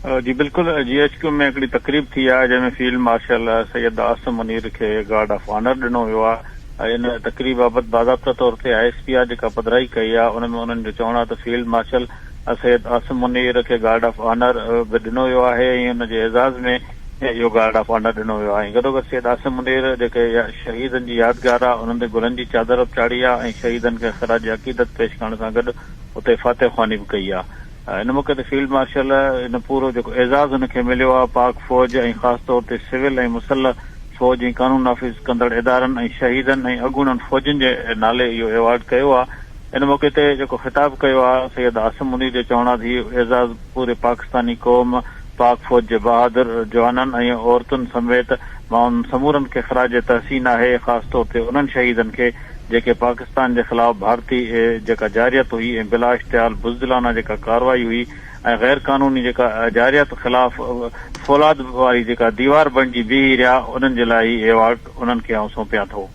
جي بلڪل جي ايڇ ڪيو ۾ هڪڙي تقريب ٿي آهي جنهن ۾ فيلڊ مارشل سيد عاصم منير کي گارڊ آف آنر ڏنو ويو آهي ۽ ان تقريب بابت باضابطه طور تي I S P R جيڪا پڌرائي ڪئي آهي ان ۾ انهن جو چوڻ آهي ته فيلڊ مارشل سيد عاصم منير کي گارڊ آف آنر به ڏنو ويو آهي ۽ ان جي اعزاز ۾ اهو گارڊ آف آنر ڏنو ويو آهي ۽ گڏوگڏ سيد عاصم منير جيڪي شهيدن جي يادگار آهي انهن تي گلن جي چادر به چاڙهي آهي ۽ شهيدن کي خراج عقيدت پيش ڪرڻ سان گڏ اتي فاتح خواني به ڪئي آهي. ان موقعي تي فيلڊ مارشل ان پورو جيڪو اعزاز هن کي مليو آهي پاڪ فوج ۽ خاص طور تي سول ۽ مسلح فوج ۽ قانون نافذ ڪندڙ ادارن ۽ شهيدن ۽ اڳوڻن فوجين جي نالي اهو ايوارڊ ڪيو آهي ان موقعي تي جيڪو خطاب ڪيو آهي سيد عاصم منير جو چوڻ آهي ته هي اعزاز پوري پاڪستاني قوم پاڪ فوج جي بهادر جوانن ۽ عورتن سميت مان انهن سمورن کي خراج تحسين آهي خاص طور تي انهن شهيدن کي جيڪي پاڪستان جي خلاف ڀارتي جيڪا جارحيت هئي ۽ بلا اشتعال بزدلانه جيڪا ڪارروائي هئي ۽ غير قانوني جيڪا جارحيت خلاف فولاد واري جيڪا ديوار بڻجي بيهي رهيا انهن جي لاء هي ايوارڊ انهن کي آئون سونپيان ٿو.